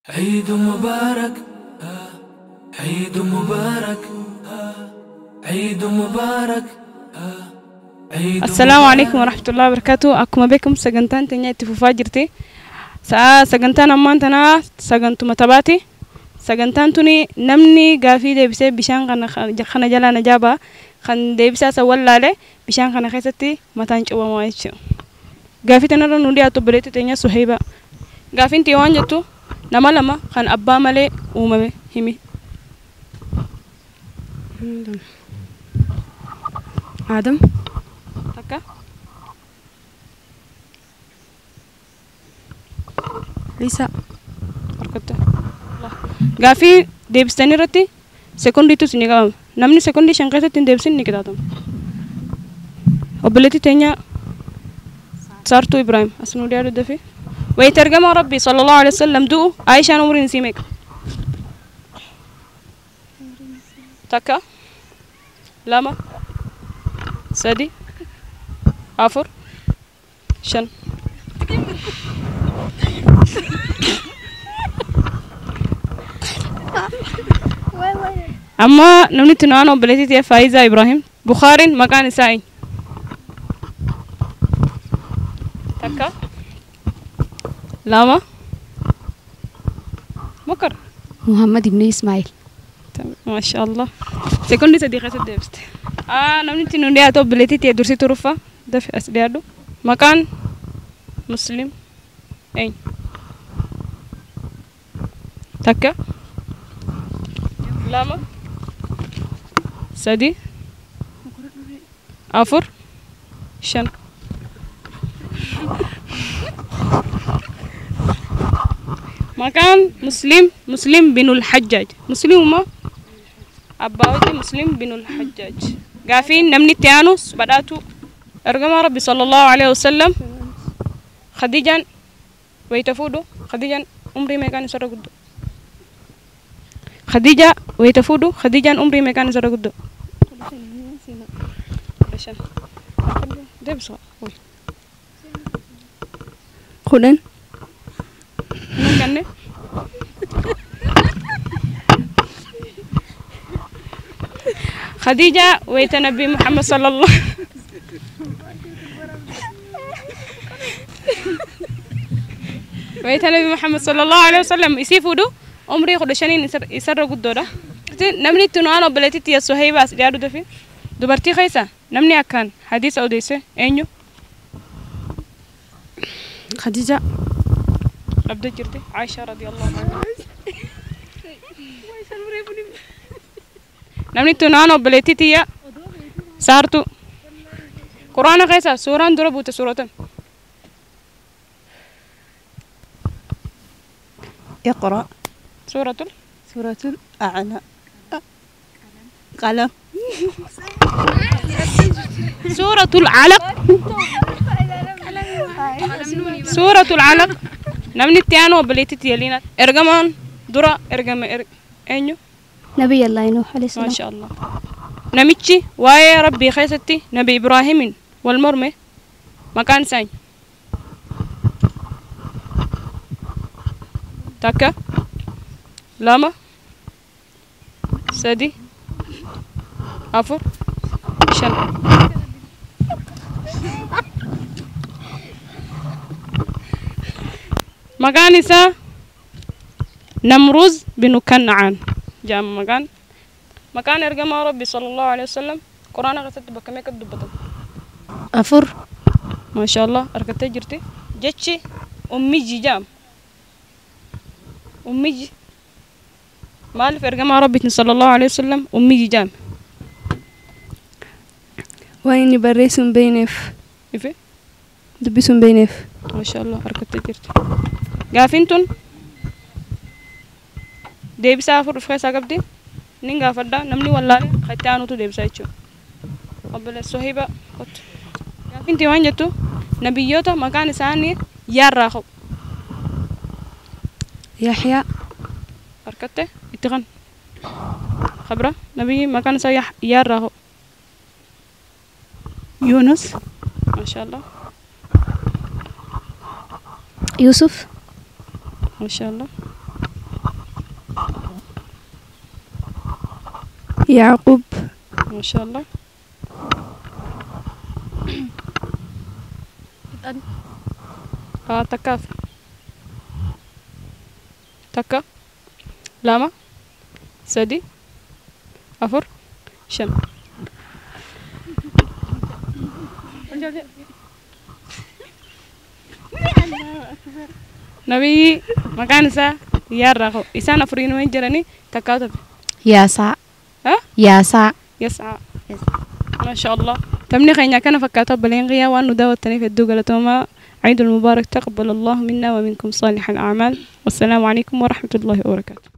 عيد مبارك عيد مبارك عيد مبارك. السلام عليكم ورحمة الله وبركاته. Akkuma beekamu sagantaan teenya itti fufaa jirti. Sa'a sagantaan ammaan tanaa sagantuma taphaati. Sagantaan tuni namni gaafii deebisee bishaan kana jalaa na jaabaa kan deebisaa isa wallaale bishaan kana keessatti mataan cuubamaa jechuudha. Gaafii tanarra nu dhiyaatu obboleettii teenya Suhayba. Gaafiin tiyya waan jettu nama lama kan abbaa malee uumame himi. Adam. Takka. Lisa. Harkatti. Gaafii deebistanii irratti sekondiitu isin qabama. Namni sekondii 5 keessatti hin deebisin ni qixaatama. Obboleettii teenya Saartuu Ibrahim as nu dhiyaatu dafee. Wayita ergamaa Rabbii sallallahu alaihi wasallam du'u Aayishaan umriin isii meeqa? Takka, 2, 3, 4, 5. Amma namni itti nu aanu obboleettii ta'e Faayizaa Ibrahim. Bukhaariin maqaan isaa eenyu? Takka, 2, Mukar. Muhammad ibn Ismail. ما شاء الله. Sekondii 3 keessatti deebiste. Namni itti nu dhiyaatu obboleettii ta'e dursituu Ruffaa. Dafi as dhiyaadhu. Maqaan Muslim eenyu? Takka, 2, 3, 4, 5. Maqaan Muslim Muslim binul Hajjaj. Muslimuma abbaa wajji Muslim binul Hajjaj. Gaafiin namni itti aanu badhaatu ergamaa Rabbi sallallahu alaihi wasallam Khadijaan wayita fuudhu Khadijaan umrii meeqaan isarra guddoo? Khadija wayita fuudhu Khadijaan umrii meeqaan isarra guddoo? 5. Deebisa. 10. Kanne. خديجة ويت نبي محمد صلى الله ويت نبي محمد صلى الله عليه وسلم يسيفودو عمري خدشانين يسر قدوده نمني تنوان وبلتي يا سهيبة أسديادو دفين دبرتي خيسة نمني أكان حديث أوديسة أنيو خديجة أبدا جرتي عائشة رضي الله عنها. Namni tunaan obboleettii tiyya Saartuu. Quraana keessa suuraan dura buute suuratan. اقرأ. سورة سورة الأعلى. قلم. سورة العلق. سورة العلق. Namni itti aanu obboleettii tiyya Liinaa. Ergamaan dura ergame eenyu? نبي الله نوح عليه السلام. ما شاء الله. Namichi waa'ee Rabbii keessatti Nabi Ibraahimin wal morme maqaan isaa eenyu? Takka, 2, 3, 4, 5. Maqaan isaa Namruuz binu Kan'aan jedhama maqaan. Maqaan ergamaa Rabbi sallallahu alaihi wasallam Quraana keessatti bakka meeqatti dubbatama? 4. ما شاء الله argattee jirti. Jechi ummiji jedhama. Ummiji maaliif ergamaa Rabbiitiin sallallahu alaihi wasallam ummiji jedhame? Waan inni barreessuu hin beekneef. Ife? Dubbisuu hin beekneef. ما شاء الله argattee jirti. Gaafiin tun deebisaa 4 of keessaa qabdi. Nin gaafadha namni wallaale itti aanutu deebisaa jechuudha. Obboleessa Sohiba kottu. Gaafiin tiyya waan jettu nabiyyoota maqaan isaanii yaarraa ka'u. Yaxyaa. Harkatte itti kan. Khabra nabiyyi maqaan isaa yaarraa ka'u. يونس. ما شاء الله. يوسف. ما شاء الله. Yacquub. Maasha Allah. Haa, takkaaf. Takka, lama, sadi, afur, shan. Nabiyyi maqaan isaa yaarraa ka'u. Isaan afuriinuma hin jiranii, takkaa tafe. Yaasaa. Ha? Yaasaa. Yas'aa. Maasha Allah. Taphni keenya kana fakkaata. Obboleen qiyyaa, waan nu daawwattaniif hedduu galatoomaa. عيد المبارك، تقبل الله منا ومنكم صالح الأعمال، والسلام عليكم ورحمة الله وبركاته.